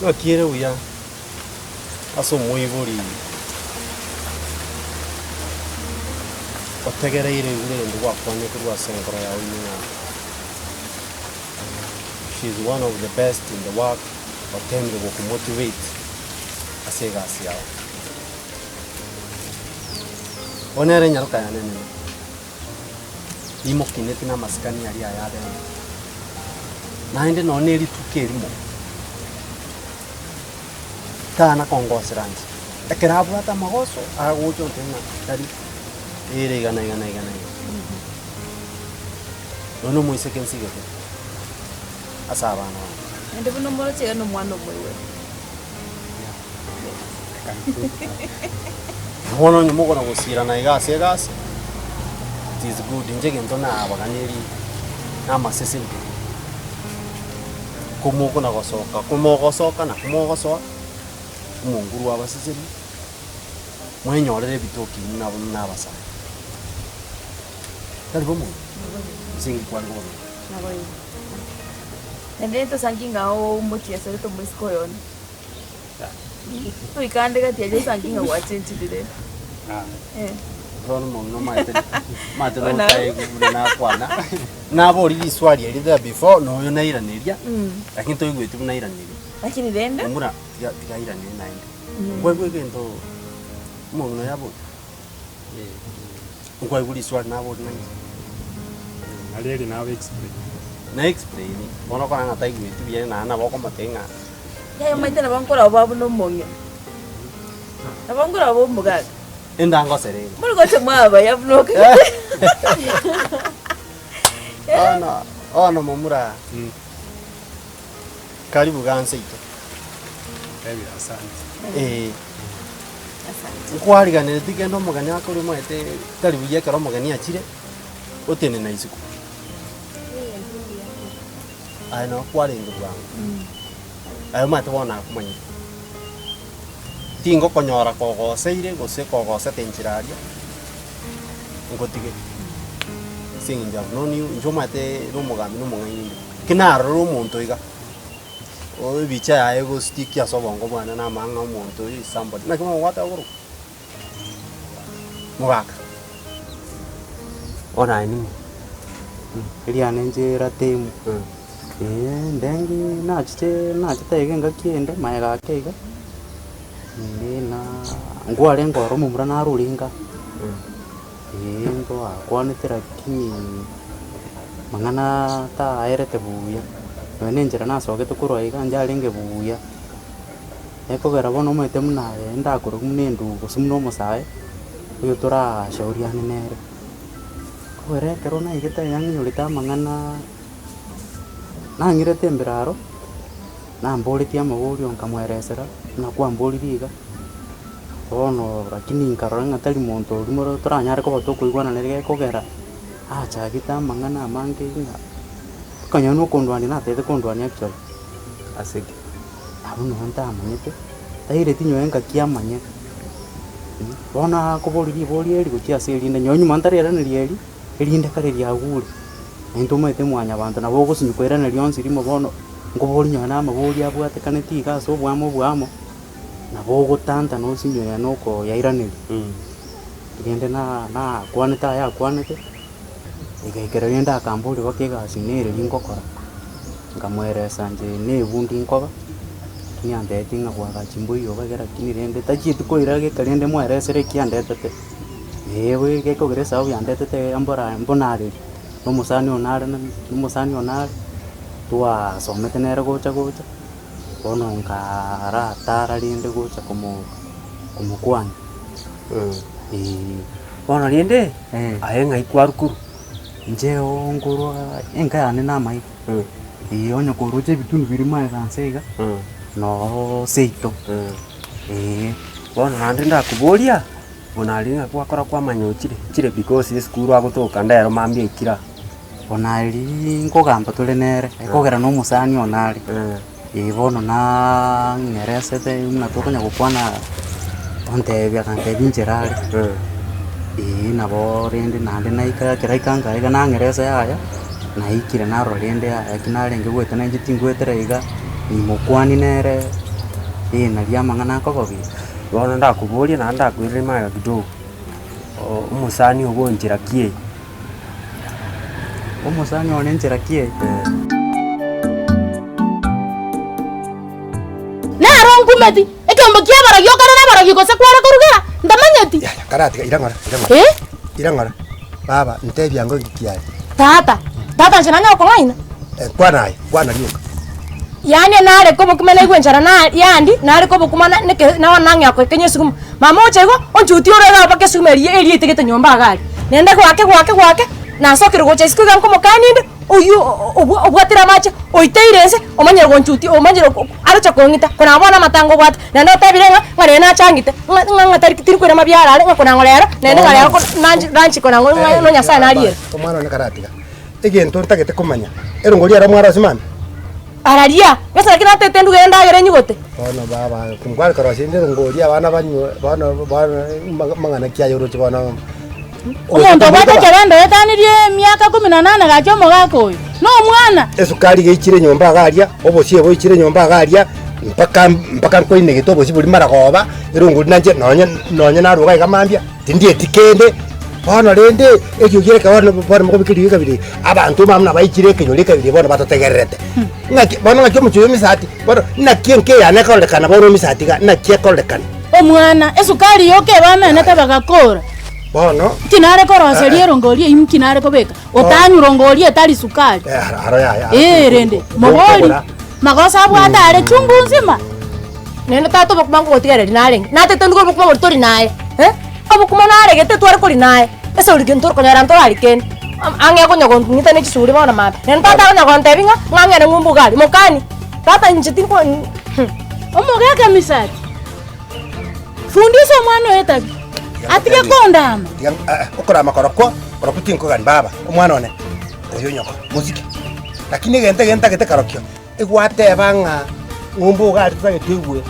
Ng'aki ere buya ase omoibori otegereire igure egento gwakwanire korwa ase enkoro yao ime ng'a she is one of the best in the work otemire gokomotivate ase egasi yao. Bono nere enyaroka yane enene, nimokineti namasikani aria ayabene, naende nonye ne rituko erimo. Tana kongosera inche. Ekero abwate amagoso, agocha ontebia ng'a tari ere iga na iga na iga na iga. Oyo na omoiseke nsigete ase abana bane. Naende buna omoroche iga nomwana omoigweri. Bono onye mogona gosirana iga ase egasi, it is good. Inche egento nabaganirie namaseseni. Komokona gosoka, komogosoka na komogosoa, omonguru abasesenie, mwenyorere ebitoki inwe nabo buna abasae. Tari bo omonto? Ase engaki kware kobabera. Naboigo. Naende tosangi ng'a omochieserete omoiseke oyo one. Goika ande gati aria osangi ng'a gwachenchirire. Eh. Bono omong'ina omanyete omanyete notaegu buna nakwana, nabori riswali eri there before na oyo nairaneria, lakini toigweti buna airaneria. Lakini rende. Omura tiga tiga airanerie naende. Nkwaigwa egento omong'ina oyo abori? Nkwaigwa riswali nabori nainche? Nari eri nabo explain. Na explain, bono okora ng'a taigweti buya naende nabo okomotebia ng'a. Yaya omanyete nabo nkoraba buna omong'ina, nabo nkoraba omogaka. Endangosere iga. Mbori gocha mwabaya buna okagete. Bono, bono momura, karibu ganse ito. Ebi asante. Eh. Asante. Nkwariganereti kende omogeni akore omanyete tari buya ekero omogeni achire, otenena isiko. Aye nabo kwarenge bwango. Aye omanyete bono nakomanyete. Tingokonyora kogoseire gose kogosete enchera aria, ngotige. Ase eng'encho I've known you, inche omanyete na omogambi na omong'aini inde. Ki narorire omonto iga, oo ebicha yaye egostick ase obongo bwane na amang'a omonto oyo is somebody. Naki bono gwateba korwa? Mogaka. Bono aye ning'o? Eriane inche Ratemu. Eeh ndenge nachiche nachete iga engaki ende magega ake iga, eeh na nkwarenge oro omomura naro orenge aa, eeh ntwakwanete lakini mang'ana taerete buya, nonya na enchera nasogete korwa iga njarenge buya, ekogera bono omanyete buna aye ndakorokwa buna endugu gose buna omosae, oyo torashauriane nere. Kogera ekero naigete iga ng'inyorete amang'ana. Nang'irete embiraro, namboretie amaborio nkamoeresera buna kwamboririe iga, bono lakini nkarora ng'a tari monto oria more toranyare koba tokoigwana nere gekogera, achagete amang'ana amange ng'a okonyora na okondwania natagete kondwania actually. Ase ki? Abwo nonye ntamanyete, taireti nyowe ngaki amanye, bono akoboria riborio eri gochia ase erinde, nyowe nyuma ntarairaneria eri. Erinde kare riagure, naintwe omanyete mwanyabanto nabo ogosinywa koiraneria onsi rimo bono, nkoboria nonya na amaborio abwatekaneti iga ase oboamo oboamo, nabo ogotantana osinywe yaani okoyairaneria. Rende na nakwanete aya akwanete, egaikera rende akamboria mpaka egasi nere ringokora, nkamoeresa inche na ebundi nkoba, lakini antebetie ng'a bwagachi mboiyo iga lakini rende tachieti koira geka rende moeresere eki andetete. Eeh gekogera esababu yandetete iga mbora mbonareri, na omosani one nare na omosani one nare, twasomete nere gocha gocha, bono nkaratara rende gocha komo komokwania eeh. Bono rende, aye ng'ai kwarwa korwa? Inche oo nkorwa enka yane na amaiga, eeh onye koroche ebitunu biria magega nse iga, noo seito eeh. Bono naende ndakoboria. Buna aria ng'a gwakora kwamanya ochire, chire because esukuru agotoka ndero mambia aikire aa. Bono aria nkogamba tore nere, ekogera na omosani one are, eh bono nang'eresete buna tokonya gokwana, ontebia akantebia inchera are, eh nabo rende naende naika ekero aika nka iga nang'eresa yaya, naikire narora rende yaya eki narenge goeta nainche tingoetera iga, nimokwanie nere. Eh, naria amang'ana akoba buya. Bono ndakoborie naende ndakoirere magega kidogo, omosani ogo nchera ki eye? Omosani one nchera ki eye? Naro nkumeti, ekeombe ki'abarogi okarora abarogi gose kware korugera, ntamanyeti. Yaya, karatiga, ira ng'ora, ira ng'ora. Eh? Ira ng'ora. Baba, ntebia ango inki kiaye. Tata, tata inche nanyare kong'aina? Eh, kwana aye, kwana rioka. Yaani nare kobokima naigwe enchara na yandi, nare kobokima na neke nabo nang'ea koekenya esuguma. Mama ocha igo, onchutia ore iga mpaka esuguma eria eria etigete nyomba iga aria. Naende goake goake goake, nasokire gocha isiko iga nkomokania inde, oywo obwatire amache, oiteire inse, omanyire gonchutia omanyire aroche kong'ita, korende bono amatanga obwate, naende otebire ng'a, ng'a nere nache ang'ite, ng'a ng'a ng'a tari tiri koira mabiara are, ng'a korang'o rero, naende ng'a rero nanchi nanchi korang'o ng'a no Nyasaye nariere. Omwana one karatiga, egento ntagete komanya, erongo riare mwarosia mambia? Araria, gese naki natete nduge endagera enyigote. Bono baba, nkware korosia inde erongo eria abana banywe, bono bono amang'ana ki aye oroche bono. Omonto obwate ekerende oetanirie emiaka kumi na nane gaki omogaka oyo, nomwana. Esukari geichire nyomba iga aria, obosie boichire nyomba iga aria, mpaka mpaka nkoinegete obosie boria maragoba, erongori nanche nonye nonye naruga iga mambia, tindieti kende, bono rende, eriogi ere bono bono mokobeka eriogi kabere, abanto mama nabaichire ekenyoro ekabere bono batotegererete. Ng'aki bono ng'aki omochie oyo omisati, bono naki enka eyane ekororekana bono omisati iga, naki ekororekana? Omwana, esukari yoka ebamenete bagakora. Bono. Inki nare koroseria erongo eria inki nare kobeka? Otanywa rongo oria etari sukari. Eh, aro yaya. Ee, rende, mobori, magoso abwate are chungu nzima. Naende tata obokima nkogotigereria narenge, natete nduge obokima boria tori naye eh, obokima naregete tware koria naye, ase oria gento orikonyora ntorari kende, ang'e konya gong'ita ne chisuri bono mambia. Naende tata akonya gontebia ng'a, ng'a ng'ende ng'umbe ogari, mokani, tata inche tinko Omogaka Misati, Fundisa omwana oye etabi, atige kondama. Tiga eh, okorama korokwo, korokwo tinkogani baba, omwana one, oyo nyoko, mosike. Lakini egento ege ntagete karokio, egwateba ng'a ng'umbu iga aria totagete oigwe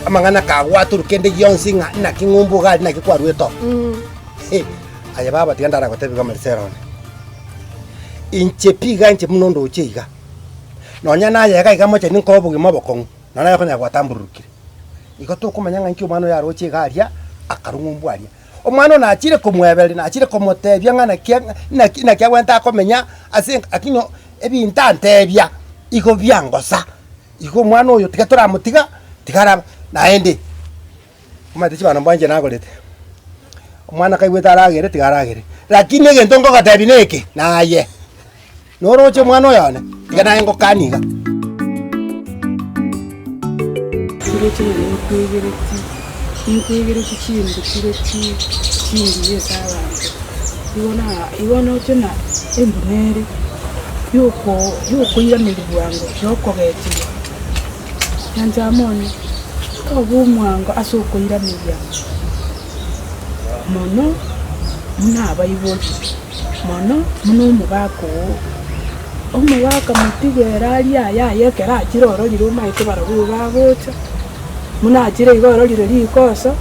amang'ana kagwatorwa kende gionsi ng'a naki ng'umbu iga aria naki kwarwete oo. He, aye baba tiga ndaragotebi iga Marisela one, inche pi iga inche buna ondoche iga, nonya naye iga iga mocheni nkoe obogima obokong'u, nonya naye okonyara gwatambururukire. Igo tokomanya ng'a inki omwana oyo aroche iga aria, akarwa ng'umbu aria. Omwana oyo nachire komwebereria, nachire komotebia ng'a naki naki naki agwenerete akomenya ase enka lakini ebinto antebia, igo biangosa. Igo omwana oyo tiga toramotiga, tiga araba naende, omanyete chibando mbwa inche nagorete, omwana kaigwete aragere tiga aragere, lakini egento nkogotebia neke, naye. Noroche omwana oyo one, tiga naye ngokanie iga. Chirochio nari nkwegereti, ninkwegereti chindu chire chi chingiya ase abanto. Igo na igo noche na embu nere yoko yokoiraneria bwango na okogechigwa. Nyancha monye, tobe omwango ase okoiraneria mono buna abaibori. Mono buna omogaka oo. Omogaka motige ere aria aye aye ekero achire ororire omanyete barabwo bagocha, buna achire iga ororire rikoso,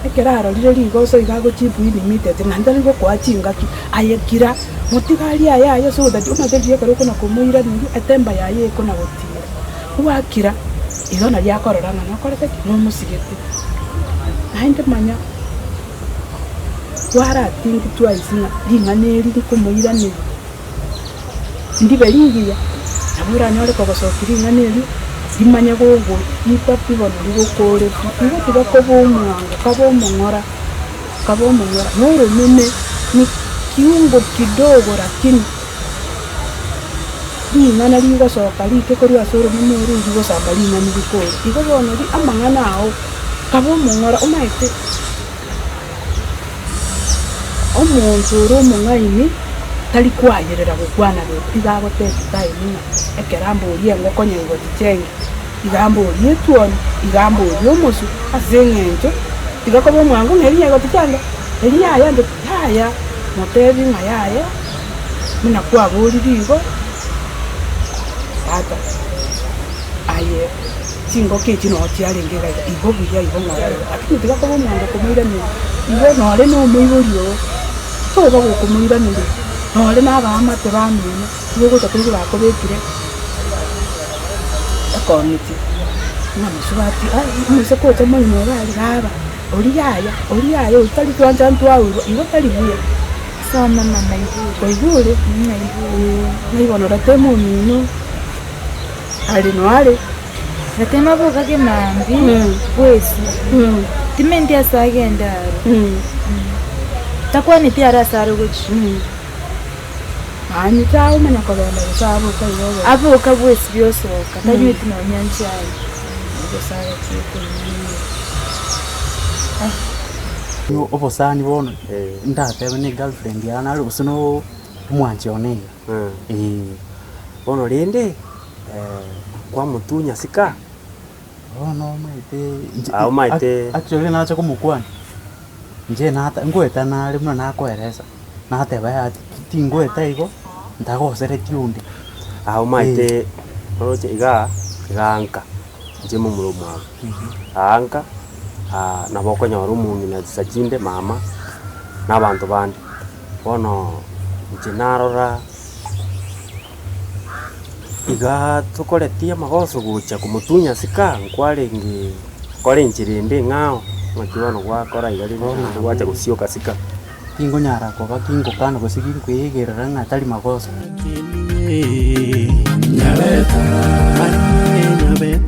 ekero arorire rigoso iga agochibu immediately naende tari gokoa chingaki, aye kira, motige aria aye aye ase ogotati omanyete riria ekero okona komoiraneria etemba yaye ekona gotira. Gwakira, igo nario akorora ng'a nokorete ki? Nomosigete. Naende manya. Kwaratingi twice ng'a ring'ana eri rikomoiraneria ndibe rigiya, nabo oranyore kogosokia ring'ana erio rimanye gogoita pi bono rigokore pi. Igo tiga koba omwango, kabe omong'ora, kabe omong'ora, na oromeme ni kiungo kidogo lakini ring'ana rigosoka rike korwa ase oromeme oru rigosamba ring'ana rikore. Igo bono ri amang'ana ao, kabe omong'ora omanyete. Omonto ore omong'aini tari koayerera gokwana gento, iga agotebia time ng'a ekero amborie engoko nyaigo tichenge, iga amborie etuoni, iga amborie omosu, ase eng'encho tiga koba omwango ng'a eri nyaigo tichenge, eri yaya nde yaya, motebi ng'a yaya buna kwaborire igo, tata aye. Chingoko echi noo chiarenge iga iga, igo buya igo ng'ora iga, lakini tiga koba omwango komoiraneria, igo nore na omoibori oo, toba gokomoiraneria, nore na abaamate bamino, igo ogocha koigwa bakobekire ekomiti. Ng'a mosubati ai omoiseke ocha moino iga aria baba, oria yaya, oria yaya oyio tari twancha ntwaurwa, igo tari buya. Sawa mama naigure. Kwaigure? Naigure. Ng'a igo norateme omino, are noare. Natema bokake mambia bwesi, timenti ase agende aro, takwaneti are ase are gochia. Yaani taomanya kogenda gose aboka igo obobe. Aboka bwesi biosoka, tanyweti nonya nchai. Gose agachie koinyora. Obosani bono ndatebe ne girlfriend yane are gose no omwanchi one iga, eh. Bono rende kwamotunya sika. Bono omanyete inche Ah, omanyete- actually nacha komokwania, inche nata ngoeta nare buna nakoeresa, nateba yaya tingoeta igo, ntagoseretie onde. Ah, omanyete oroche igaa, igaa nka, inche momura omwabo, aa nka, nabo okonyora omong'ina chinsa chinde mama, na abanto bande. Bono inche narora. Igaa tokoretie amagoso gocha komotunya sika nkwarenge kore enchera ende eng'ao, naki bono gwakora iga rende naende gwacha gosioka sika. Tingonyara koba kingokana gose ginkoegerera ng'a tari magoso.